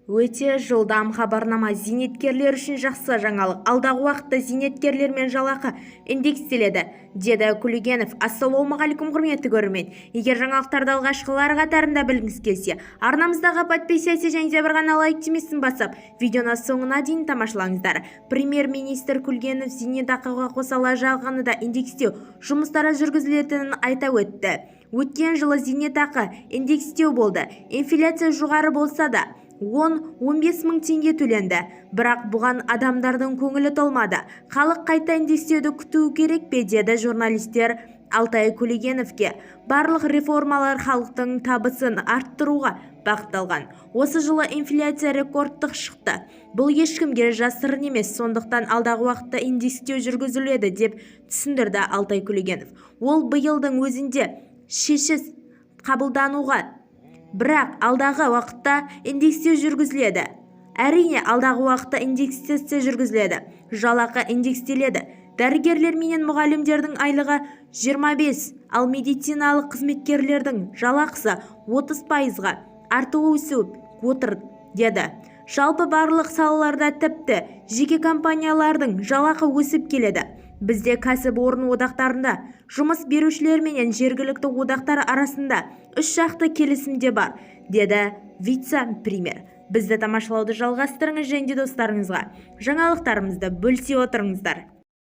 Өте жылдам хабарнама. Зейнеткерлер үшін жақсы жаңалық. Алдағы уақытта зейнеткерлер мен жалақы индекстеледі, деді Күлегенов. Ассалаумағалейкум, құрметті көрермен! Егер жаңалықтарды алғашқылар қатарында білгіңіз келсе, арнамыздағы подписаться және де бір ғана лайк түймесін басып, видеоны соңына дейін тамашалаңыздар. Премьер-министр Күлегенов зейнетақыға қоса жалақыны да индекстеу жұмыстары жүргізілетінін айта өтті. Өткен жылы зейнетақы индекстеу болды. Инфляция жоғары болса да, 10-15 мың теңге төленді. Бірақ бұған адамдардың көңілі толмады. Халық қайта индекстеуді күтуі керек пе, деді журналистер Алтай Күлегеновке. Барлық реформалар халықтың табысын арттыруға бағытталған. Осы жылы инфляция рекордтық шықты. Бұл ешкімге жасырын емес, сондықтан алдағы уақытта индекстеу жүргізіледі, деп түсіндірді Алтай Күлегенов. Ол биылдың өзінде шешім қабылдануға, бірақ алдағы уақытта индекстеу жүргізіледі. Әрине, алдағы уақытта индексация жүргізіледі, жалақы индекстеледі. Дәрігерлер менен мұғалімдердің айлығы 25, ал медициналық қызметкерлердің жалақысы 30%-ға артуы өсіп отыр, деді. Жалпы барлық салаларда, тіпті жеке компаниялардың жалақы өсіп келеді. Бізде кәсіпорын одақтарында жұмыс берушілер менен жергілікті одақтар арасында үш жақты келісім де бар, деді вице-премьер. Бізді тамашалауды жалғастырыңыз және де достарыңызға жаңалықтарымызды бөлісе отырыңыздар.